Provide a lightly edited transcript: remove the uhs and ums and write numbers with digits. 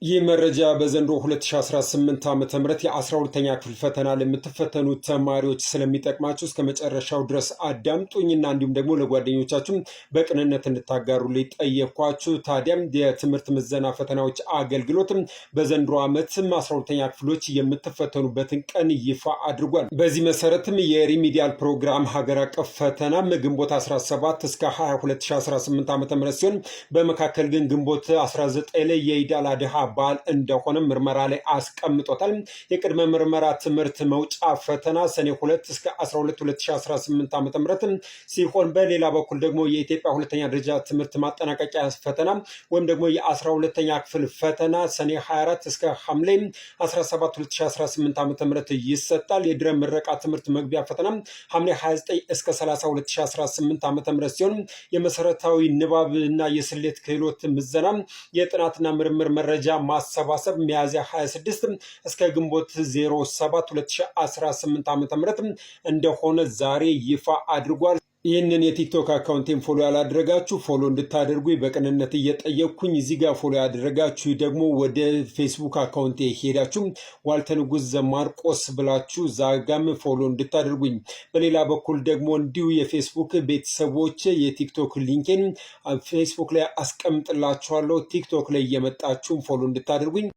ይህ መረጃ በዘንድሮ 2018 ዓ ም የ12ኛ ክፍል ፈተና ለምትፈተኑ ተማሪዎች ስለሚጠቅማችሁ እስከ መጨረሻው ድረስ አዳምጡኝና እንዲሁም ደግሞ ለጓደኞቻችሁ በቅንነት እንድታጋሩልኝ ጠየኳችሁ። ታዲያም የትምህርት ምዘና ፈተናዎች አገልግሎት በዘንድሮ ዓመትም 12ኛ ክፍሎች የምትፈተኑበትን ቀን ይፋ አድርጓል። በዚህ መሰረትም የ remedial ፕሮግራም ሀገር አቀፍ ፈተና ግንቦት 17 እስከ 22 2018 ዓ ም ሲሆን በመካከል ግን ግንቦት 19 ላይ የኢድ አል አድሃ በዓል እንደሆነ ምርመራ ላይ አስቀምጦታል። የቅድመ ምርመራ ትምህርት መውጫ ፈተና ሰኔ 2 እስከ 12 2018 ዓ ም ሲሆን በሌላ በኩል ደግሞ የኢትዮጵያ ሁለተኛ ደረጃ ትምህርት ማጠናቀቂያ ፈተና ወይም ደግሞ የ12ኛ ክፍል ፈተና ሰኔ 24 እስከ ሐምሌ 17 2018 ዓ ም ይሰጣል። የድህረ ምረቃ ትምህርት መግቢያ ፈተና ሐምሌ 29 እስከ 30 2018 ዓ ም ሲሆን የመሰረታዊ ንባብና የስሌት ክህሎት ምዘና፣ የጥናትና ምርምር መረጃ ማሰባሰብ ሚያዝያ 26 እስከ ግንቦት 07 2018 ዓ ም እንደሆነ ዛሬ ይፋ አድርጓል። ይህንን የቲክቶክ account ኤን follow ያላደረጋችሁ follow እንድታደርጉ በቅንነት እየጠየቅኩኝ፣ እዚህ ጋር follow ያደረጋችሁ ደግሞ ወደ ፌስቡክ account ኤ ሄዳችሁ ዋልተ ንጉሥ ዘማርቆስ ብላችሁ ዛጋም follow እንድታደርጉኝ፣ በሌላ በኩል ደግሞ እንዲሁ የፌስቡክ ቤተሰቦች የቲክቶክ link ኤን ፌስቡክ ላይ አስቀምጥላችኋለሁ። ቲክቶክ ላይ እየመጣችሁም follow እንድታደርጉኝ።